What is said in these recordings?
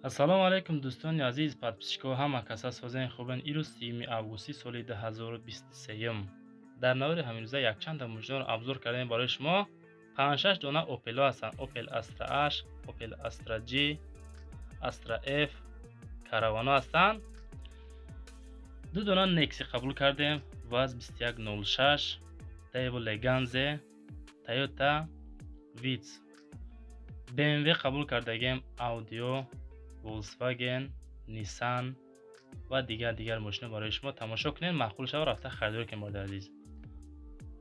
Ассалому алайкум, дӯстони азиз, подписчикҳо, ҳама каса созен, хубен. Ирӯз 30 августи соли 2023. Дар навори ҳамирӯза якчанд мошинро обзор кардем барои шумо. 5-6 дона Opel ҳастанд: Opel Astra H, Opel Astra G, Astra F, каравано ҳастанд. Ду дона Nexi қабул кардем: ВАЗ 2106, Daewoo Leganze, Toyota Vitz, BMW қабул кардагем, Audi, Volkswagen, Nissan ва дигар мошино барои шумо. Тамошо кунед, маъқул шава, рафта харидорӣ кунед, бародари азиз.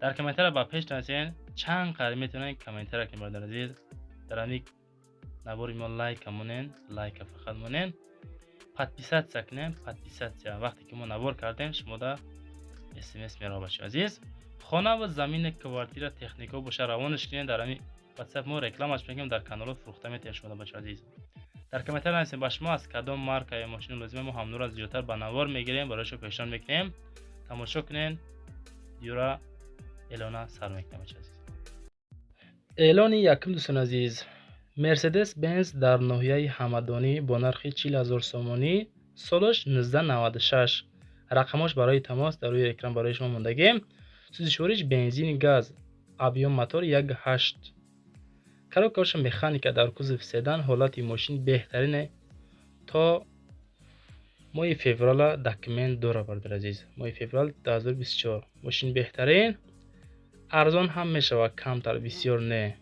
Дар комментария ба пеш нависед, чанд қадр метавонед комментария кунед, бародари азиз. Дар ҳамин навори мо лайка монед, лайка фақат монед, подписаться кунед, подписаться. Вақте ки мо навор кардем, шумода смс мерава, бачаи азиз. Хона ва замини, квартира, техника боша, равонаш кунед дар ҳамин WhatsApp. Мо рекламаш мекунем, дар каналҳо фурӯхта метавонем шумода, бачаи азиз. Дар комментария нависед, ба шумо аз кадом маркаи мошина лозима, мо ҳамнура зиёдтар ба навор мегирем, барои шумо пешниҳод мекунем. Тамошо кунед, юра эълона сар мекунем, бачаи азиз. Эълони якум, дӯстони азиз: Мерседес Бенз дар ноҳияи Ҳамадонӣ бо нархи 40 000 сомонӣ, солаш 1996. Рақамҳош барои тамос дар рӯи экран барои шумо мондагем. Сӯзишвориш бензини газ, объём мотор 1,8, коробкаоша механика, дар кузов седан. Ҳолати мошин беҳтарине, то моҳи феврала документ дора, бародари азиз. Моҳи феврал 2024. Мошин беҳтарин, арзон ҳам мешавад камтар, бисёр не.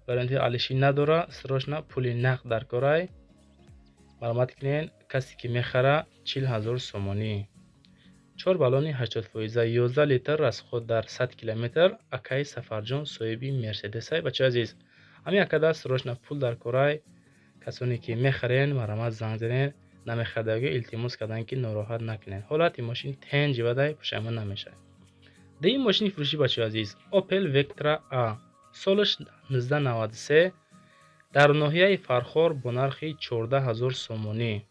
Варианти алишӣ надора, срочно пули нақд дар корай. Маълумот кунед, касе ки мехара, 40 000 сомонӣ. Чор баллони 80%, 11 литр расход дар 100 километр. Акаи Сафарҷон соҳиби Мерседесай, бачаи азиз. Ҳамин акада срочно пул дар корай. Касоне ки мехарен, марҳамат, занг занед. Намехардаги илтимос кардан, ки нороҳат накунед. Ҳолати мошин тенҷи бадай, пушаймон намешавед. Дуюм мошини фурӯшӣ, бачаи азиз: Opel Vectra A, солаш 1993, дар ноҳияи Фархор бо нархи 14 000 сомонӣ.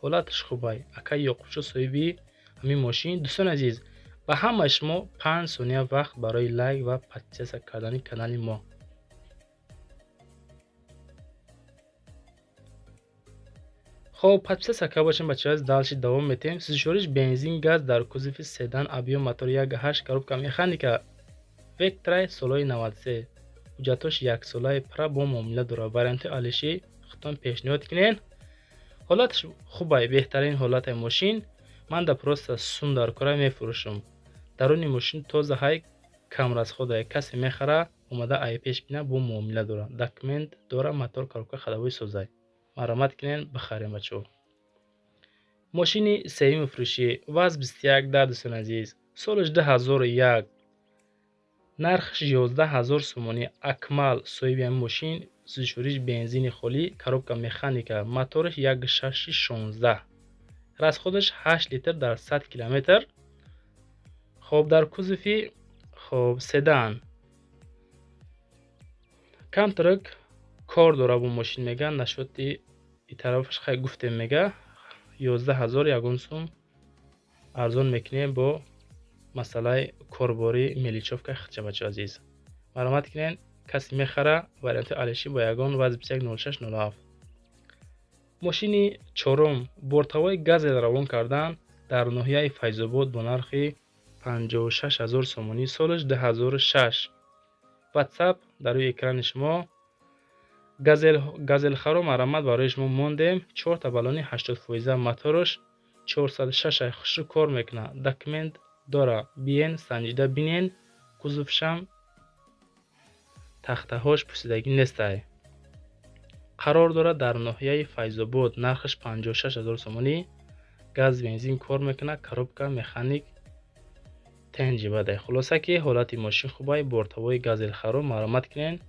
Ҳолаташ хубай. Акаи Ёқубшо соҳиби ҳамин мошин. Дӯстони азиз, ба ҳамаи шумо 5 сония вақт барои лайк ва подписаться кардани канали мо. Хоб, подписаться карда бошем, бачаҳо, дальше давом метем. Сӯзишвориш бензин газ, дар кузови седан, объём мотор 1,8, коробка механика. Вектрай солҳои 93, ҳуҷҷатҳош яксолаи пра, бо муомила дорад. Варианти алишӣ худтон пешниҳод кунед. Ҳолаташ хубай, беҳтарин ҳолати мошин. Ман да просто сум дар кора, мефурӯшам. Даруни мошин тоза ҳай, камрасходай. Касе мехара, омада ай пеш бина, бо муомила дорад, документ дора, мотор, коробка ходовой созай. Марҳамат кунед, бихарем, бачаҳо. Мошини сеюми фурӯшӣ: ВАЗ 21 да, дӯстони азиз, солаш 2001, нархаш 11 000 сомонӣ. Акмал соҳиби ҳамин мошин. Сӯзишвориш бензини холӣ, коробка механика, мотораш 1,6 16, расходаш 8 литр дар 100 километр. Хоб, дар кузови, хоб, седан, камтарак кор дора бо мошин, мега. Нашоти и тарафаш хай гуфтем, мега, 11 000 ягон сум арзон мекунем бо масъалаи корборӣ, мелочёвка хича. Бачаи азиз, марҳамат кунед, касе мехара, варианти алишӣ бо ягон ВАЗ 210607. Мошини чорум: бортовой Газел равон кардан дар ноҳияи Файзобод бо нархи 56 000 сомонӣ, солаш 2006. Ватсап дар рӯи экрани шумо. Газелхаро, марҳамат, барои шумо мондем. Чорта баллони 80%, мотораш 406, хушрӯ кор мекунад, документ дора. Биен, санҷида бинен. Кузовшам тахтаҳош пусидагӣ нестай. Қарор дорад дар ноҳияи Файзобод, нархаш 56 000 сомонӣ. Газ, бензин кор мекунад, коробка механик, тенҷи бадай. Хулоса ки ҳолати мошин хубай. Бортовой Газелхаро, марҳамат кунед,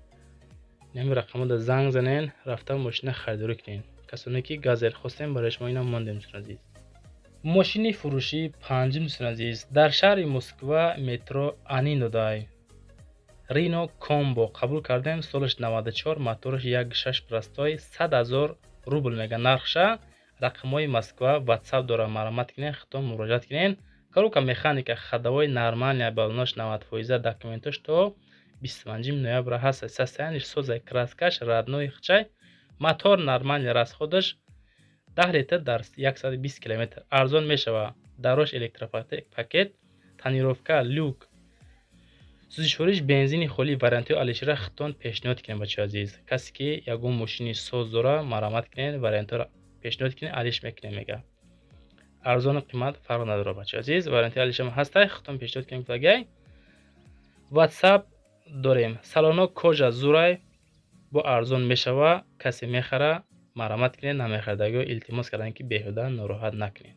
ҳамин рақамода занг занен, рафта мошина харидорӣ кунед. Касоне ки Газел хостем, барои шумо инам мондем, дӯстони азиз. Мошини фурӯшии панҷум, дӯстони азиз, дар шаҳри Москва, метро Анино дай Рено Комбо қабул кардем, солаш 94, мотораш 1,6 простой, 100 000 рубл мега нархша. Рақамҳои Москва, ватсап дорад, марҳамат кунед, худтон муроҷиат кунед. Коробка механика, ходовой нормальная, баллонаш 90%, документош то 25 ноябра ҳаст. Состояниш созай, краскаш родной хчай. Мотор нормальный, расходаш 10 литр дар 120 километр. Арзон мешава. Дарош электропакет, тонировка, люк. Сӯзишвориш бензини холӣ. Вариантҳои алишира худтон пешниҳод кунед, бачаҳои азиз. Касе ки ягон мошини соз дора, марҳамат кунед, вариантҳоро пешниҳод кунед, алиш мекунем, мега. Арзону қимат фарқ надорад, бачаҳои азиз. Вариантҳои алишам ҳастай, худтон пешниҳод кунед гуфтагай. WhatsApp дорем. Салоно кожа зурай, бо арзон мешава. Касе мехара, марҳамат кунед, намехардагиҳо илтимос карданд, ки беҳуда нороҳат накунед.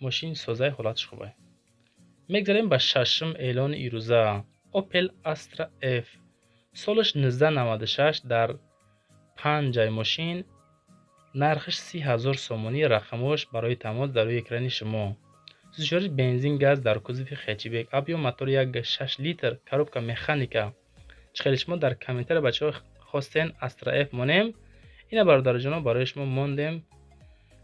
Мошин созаи, ҳолаташ хубай. Мегзарем ба шашум эълони ирӯза. Opel Astra F, солаш 1996, дар панҷай мошин, нархаш 30 000 сомонӣ. Рақамҳош барои тамос дар рӯи экрани шумо. Сӯзишвориш бензин, газ, дар кузови хэтчбек, объём мотор 1,6 литр, коробка механика. Чӣ хеле шумо дар комментария, бачаҳо, хостен Astra F монем, ина, бародарҷоно, барои шумо мондем.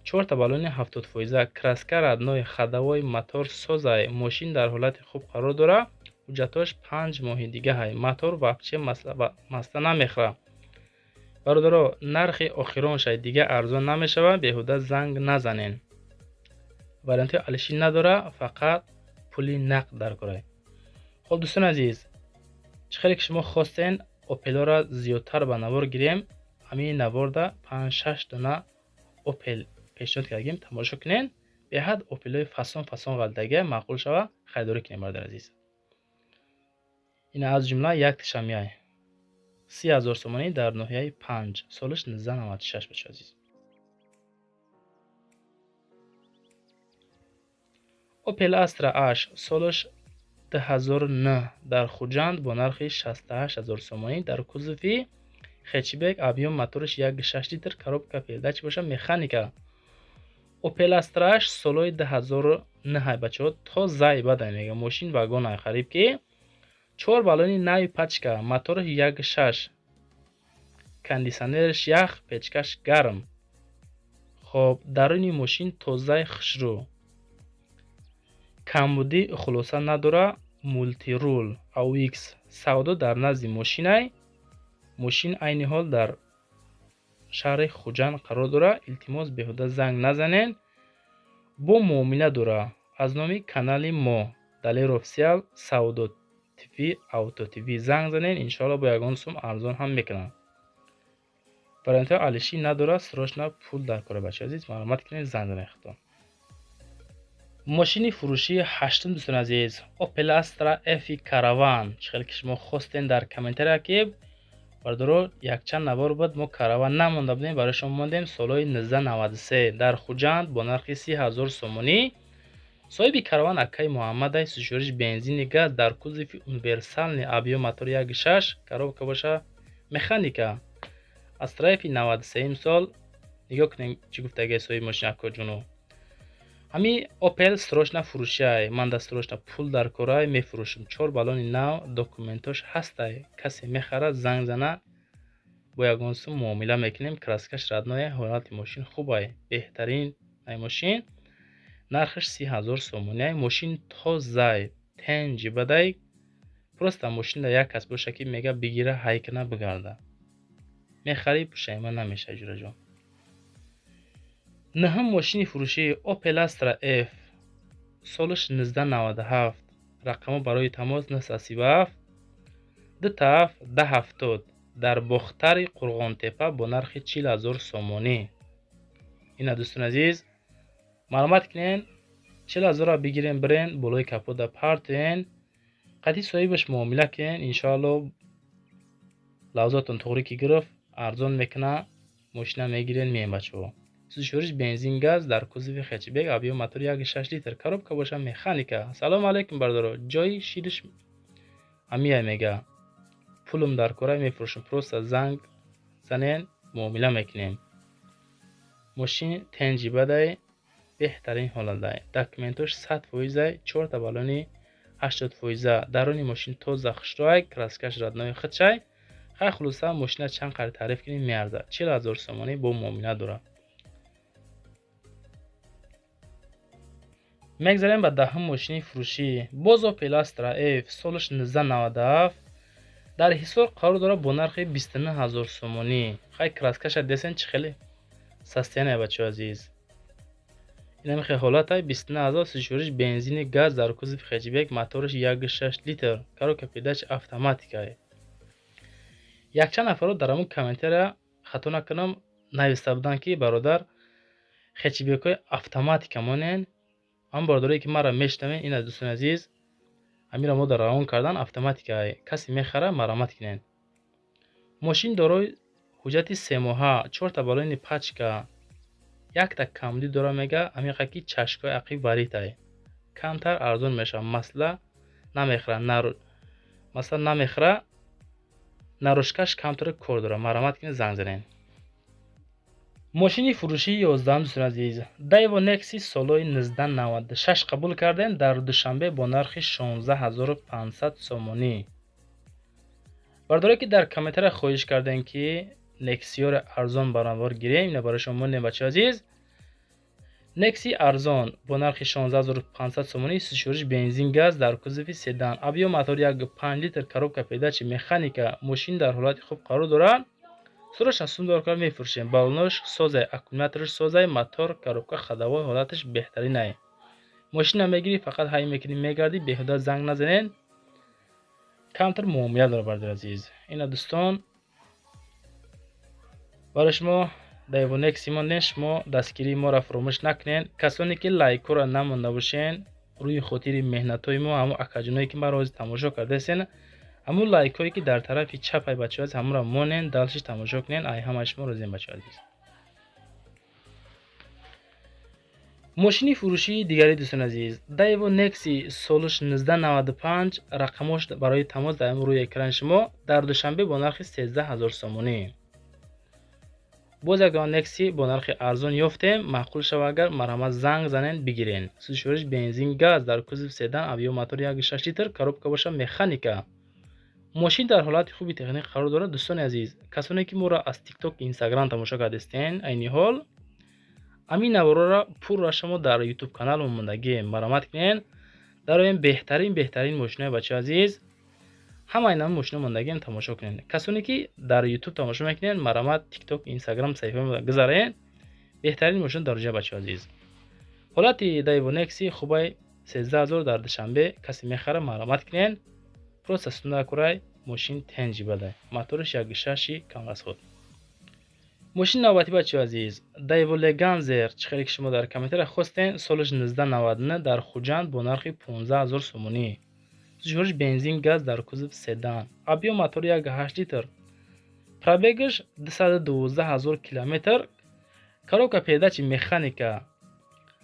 Чорта баллони 70%, краска родной, ходовой, мотор созай. Мошин дар ҳолати хуб қарор дора, ҳуҷҷатҳош 5 моҳи дигаҳай. Мотор вообще масла намехӯра. Бародаро, нархи охироншай, дига арзон намешавад, беҳуда занг назанен. Вариантҳои алишӣ надора, фақат пули нақд дар корай. Хоб, дӯстони азиз, чӣ хеле ки шумо хостен Опелора зиёдтар ба навор гирем, ҳамин наворда панҷ-шаш дона Опел пешниҳод кардагим, тамошо кунед. Беҳад Опелҳои фасон фасон ғалтага, маъқул шава, харидорӣ кунед, бародари азиз. Ина, аз ҷумла якташам яй 30 000 сомонӣ дар ноҳияи Панҷ, солаш 1996, бачаҳои азиз. Opel Astra H, солаш 2009, дар Хуҷанд бо нархи 68 000 сомонӣ, дар кузови хэтчбек, объём мотораш 1,6 литр, коробка передач боша механика. Opel Astra H солҳои 2009, бачаҳо, тозаи бадай, мега, мошин вагонай хариб ки чор баллони нави пачка, мотораш 1,6, кондитсионераш ях, печкаш гарм. Хоб, даруни мошин тозаи хушрӯ, камбудӣ хулоса надора. Мультирул AUX. Савдо дар назди мошинай. Мошин айни ҳол дар шаҳри Хуҷанд қарор дорад. Илтимос, беҳуда занг назанен. Бо муомила дора. Аз номи канали мо Далер Офисиал, Савдо ТВ, Авто ТВ занг занен, иншоалло бо ягон сум арзон ҳам мекунанд. Вариантҳои алишӣ надорад, срочно пул дар кора, бачаҳои азиз, марҳамат кунед, занг занед худтон. Мошини фурӯшии ҳаштум, дӯстони азиз, Opel Astra F Caravan. Чӣ хеле ки шумо хостен дар комментария, ки бародаро, якчанд навор буд, мо Caravan намонда будем, барои шумо мондем. Солҳои 1993, дар Хуҷанд бо нархи 30 000 сомонӣ. Соҳиби Caravan акаи Муҳаммадай. Сӯзишвориш бензини, газ, дар кузови универсальный, объём мотор 1,6, коробка боша механика. Astra F 93 сол. Нигоҳ кунем, чӣ гуфтагай соҳиби мошин акоҷону. Ҳами Опел срочно фурӯшиай, ман да срочно пул дар корай, мефурӯшам. Чор баллони нав, документош ҳастай. Касе мехарад, занг зана, бо ягон сум муомила мекунем. Краскаш родное, ҳолати мошин хубай, беҳтарин ай мошин. Нархаш 30 000 сомониай. Мошин тозай, тенҷи бадай. Просто мошинда як кас боша, ки мега бигира, ҳай кина, бигарда. Мехарӣ, пушаймон намешавӣ, ҷураҷон. Нӯҳум мошини фурӯшӣ Opel Astra F, солаш 1997. Рақамҳо барои тамос 937 27 1070, дар Бохтари Қурғонтепа бо нархи 40 000 сомонӣ. Ина, дӯстони азиз, маълумот кунен, 40 000-ро бигирен, бирен, болои капота партоен, қатъи соҳибаш муомила кунен, иншоалло лавзотон туғрӣ ки гирифт, арзон мекуна, мошина мегирен, меем, бачаҳо. Сӯзишвориш бензин, газ, дар кузови хэтчбек, объём мотор 1,6 литр, коробка боша механика. Салому алайкум, бародаро, ҷои шириш ҳамияй, мега, пулум дар кора, мефурӯшам, просто занг занен, муомила мекунем. Мошин тенҷи бадай, беҳтарин ҳолатдай, документош 100%-ай, чорта баллони 80%, даруни мошин тоза хушрӯай, краскаш родной худшай. Хай, хулоса, мошина чанд қадр таъриф кунем, меарзад. 40 000 сомонӣ, бо муомила дорад. Мегзарем ба даҳум мошини фурӯшӣ. Боз Opel Astra F, солаш 1997. Дар Ҳисор қарор дорад бо нархи 29 000 сомонӣ. Хай, краскаша десен, чӣ хеле состояние, бачаҳо азиз. Инами хел ҳолатай, 29 000, сӯзишвориш бензини газ, дар кузови хэтчбек, мотораш 1,6 литр, коробка передач автоматикай. Якчанд нафарро дар ҳамун комментария, хато накунам, нависта буданд, ки бародар, хэтчбекҳои автоматика монен. Ҳамн бародарое, ки маро мешунавен, ина, дӯстони азиз, ҳаминро мо дар равон кардан, автоматикай. Касе мехара, марамат кунед. Мошин дорои ҳуҷҷати семоҳа, чорта баллони пачка, якта камдӣ дора. Мега, ҳамиқа ки чашкҳои ақиб варитай, камтар арзон мешавад. Масла намехӯра, масла намехӯра, наружкаш камтар кор дорад. Марамат кунед, занг занед. Мошини фурӯшии 11-ум, дӯстони азиз, Daewoo Nexi солҳои 1996 қабул кардем дар Душанбе бо нархи 16 500 сомонӣ. Бародарое, ки дар комментария хоҳиш кардем, ки Нексиёро арзон баранвор гирем, ина барои шумо мондем, бачаҳо азиз. Некси арзон бо нархи 16 500 сомонӣ, сӯзишвориш бензин газ, дар кузови седан, объём мотор 1,5 литр, коробка передачи механика. Мошин дар ҳолати хуб қарор дорад. Сураш аз сум доркар мефурӯшем. Баллонош созай, аккумулятораш созай, мотор, коробка, ходовой ҳолаташ беҳтаринай. Мошина мегирӣ, фақат ҳай мекунӣ, мегардӣ, беҳуда занг назанед. Камтар муомила дорад, бародари азиз. Ина, дӯстон, барои шумо Daewoo Nexi мондем. Шумо дастгирии моро фаромӯш накунед. Касоне, ки лайкҳоро намонда бошен, рӯи хотири меҳнатҳои мо, ҳамун акаҷоное, ки маро ҳозир тамошо кардаистен, ҳамун лайкҳое, ки дар тарафи чапай, бачаҳо азиз, ҳамонро монен, дальше тамошо кунен. Ай ҳамаи шумо розием, бачаҳо азиз. Мошини фурӯшии дигари, дӯстони азиз, Daewoo Nexi солаш 1995, рақамош барои тамос дар рӯи экрани шумо, дар Душанбе бо нархи 13 000 сомонӣ. Боз як дона Nexi бо нархи арзон ёфтем. Маъқул шава агар, марҳамат, занг занен, бигирен. Сӯзишвориш бензин газ, дар кузов седан, объём мотор 1,6 литр, коробка боша механика. Мошин дар ҳолати хуби техникӣ қарор дорад. Дӯстони азиз, касоне, ки моро аз Тикток, Инстаграм тамошо кардастен, айни ҳол ҳамин наворҳоро пурра шумо дар Ютуб канал мондагием, марҳамат кунен, дароем. Беҳтарин, беҳтарин мошинои, бачаҳо азиз, ҳамаи нами мошино мондагием, тамошо кунед. Касоне, ки дар Ютуб тамошо мекунед, марҳамат, Тикток, Инстаграм саҳифаи гузарен, беҳтарин мошино дар ҷа, бачаҳо азиз. Ҳолати Daewoo Nexi хубай, 13 000 дар Душанбе. Касе мехара, марҳамат кунен. Просто сунакурай, мошин тенҷи бадай, мотораш 1,6-и камрасход. Мошини навбатӣ, бачаҳо азиз, Daewoo Leganzer, чӣ хеле ки шумо дар комментария хостен, солаш 1999, дар Хуҷанд бо нархи 15 000 сомонӣ. Сӯзишвориш бензин газ, дар кузов седан, объём мотор 1,8 литр, пробегаш 212 000 километр, коробка передачи механика.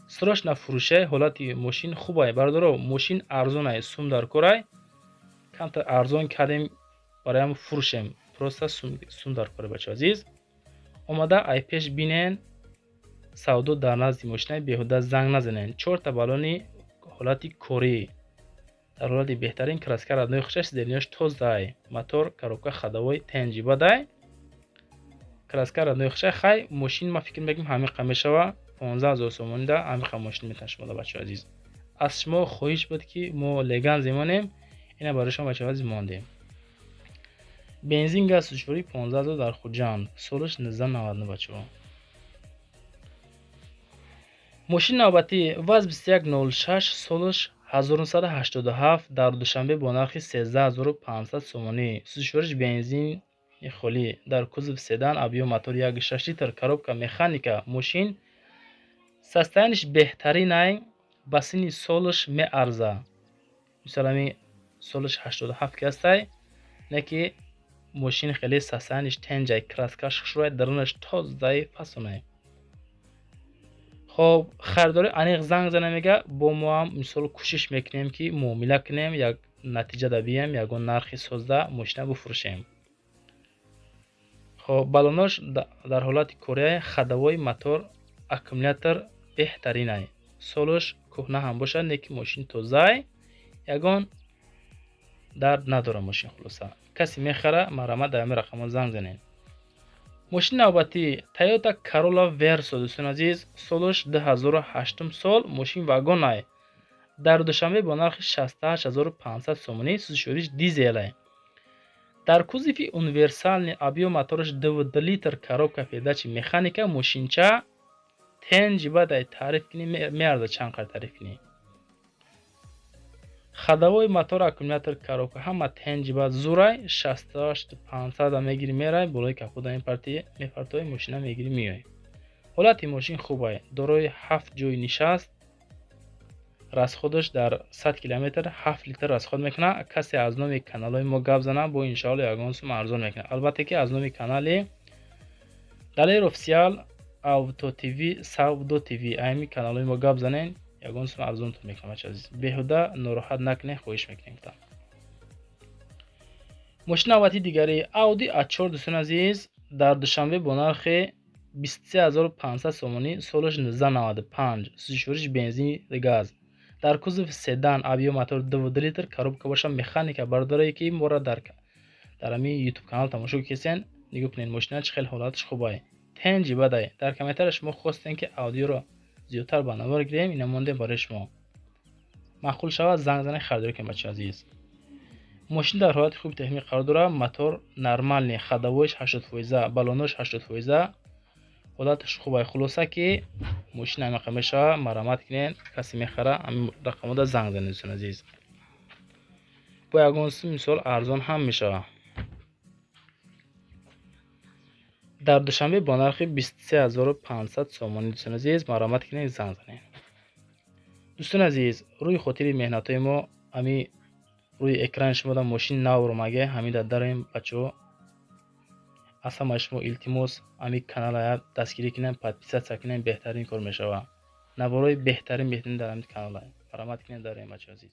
Срочно фурӯшай. Ҳолати мошин хубай, бародаро. Мошин арзонай, сум дар корай. Камтар арзон кардем, бароям фурӯшем. Просто сум дар корай, бачаҳо азиз. Омада ай пеш бинен, савдо дар назди мошинаи, беҳуда занг назанен. Чорта баллони ҳолати корӣ, дар ҳолати беҳтарин, краска родной хушаш, сиденьяш тозай, мотор, коробка, ходовой тенҷи бадай, краска родной хушай. Хай, мошин ма фикр мекунам, ҳамиқа мешава, 15 000 сомонида ҳамиқа мошин метавон шумо, бачаҳо азиз. Аз шумо хоҳиш буд, ки мо Леганзе монем, ина барои шумо, бачаҳо азиз, мондем. Бензин газ, сӯзишворӣ, 15 000, дар Хуҷанд, солаш 1999, бачаҳо. Мошини навбатӣ ВАЗ 2106, солаш 1987, дар Душанбе бо нархи 13 500 сомонӣ. Сӯзишвориш бензини холӣ, дар кузов седан, объём мотор 1,6 литр, коробка механика. Мошин состояниш беҳтаринай, ба синни солаш меарза. Мисол, ҳами солаш 87 ки ҳастай, не ки мошин хеле состояниш тенҷай, краскаш хушрӯай, дарунаш тозаи фасонай. Хоб, харидори аниқ занг зана, мега, бо мо ҳам мисол кӯшиш мекунем, ки муомила кунем, як натиҷа да бием, ягон нархи созда мошина бифурӯшем. Хоб, баллонош дар ҳолати кория, ходовой, мотор, аккумулятор беҳтаринай. Солаш кӯҳна ҳам бошад, не ки мошин тозаай, ягон дард надорад мошин. Хулоса, касе мехара, марҳамат, дар ҳамин рақамҳо занг занед. Мошини навбатӣ Toyota Corolla Verso, дӯстони азиз, солаш 2008 сол, мошин вагонай, дар Душанбе бо нархи 68 500 сомонӣ. Сӯзишвориш дизелай. Дар кузови универсальный, объём мотораш 2,2 литр, коробка передачи механика. Мошинча тенҷи бадай, таъриф кунӣ меарза, чанд қадр таъриф кунӣ. Ходовой, мотор, аккумулятор, коробка ҳама тенҷи бад, зурай. 68 500 мегирӣ, мерай, болои капота мепартои, мошина мегирӣ, меоӣ. Ҳолати мошин хубай, дорои ҳафт ҷойи нишаст. Расходаш дар 100 километр 7 литр расход мекунад. Касе аз номи каналҳои мо гап зана, бо иншоалло ягон сум арзон мекунад. Албатта, ки аз номи канали Далер Офисиал, Авто ТВ, Савдо ТВ, ами каналҳои мо гап занен, ягон сум арзонтон мекунам. Бача азиз, беҳуда нороҳат накунед, хоҳиш мекунем. Мошини навбати дигари Ауди А4, дӯстони азиз, дар Душанбе бо нархи 23 500 сомонӣ, солаш 1995, сӯзишвориш бензин, газ. Дар кузови седан, объём мотор 2,2 литр, коробка боша механика. Бародарое, ки моро дар ҳамин Ютуб канал тамошо кесен, нигоҳ кунед, мошина чӣ хел ҳолаташ хубай, тенҷи бадай. Дар комментария шумо хостем, ки Аудиро зиёдтар ба навор гирем, ина мондем барои шумо. Маъқул шавад, занг занед, харидорӣ кунед, бачаи азиз. Мошин дар ҳолати хуби техникӣ қарор дорад, мотор нормальный, ходовойш 80 фоиза, баллонош 80 фоиза, ҳолаташ хубай. Хулоса, ки мошин ҳамиқа мешавад. Марҳамат кунед, касе мехара, ҳамин рақамода занг занед, дӯстони азиз. Бо ягон сум, мисол, арзон ҳам мешавад. Дар Душанбе бо нархи 23 500 сомонӣ, дӯстони азиз, марҳамат кунед, занг занед. Дӯстони азиз, рӯи хотири меҳнатҳои мо, ҳами рӯи экрани шумо мошини нав омаге, ҳамин дар дароем. Бачаҳо, аз ҳамаи шумо илтимос, ҳамин канала дастгирӣ кунем, подписаться кунем, беҳтарин кор мешавад. Наворҳои беҳтарин беҳтарин дар ҳамин канала. Марҳамат кунед, дароем, бачаҳо азиз.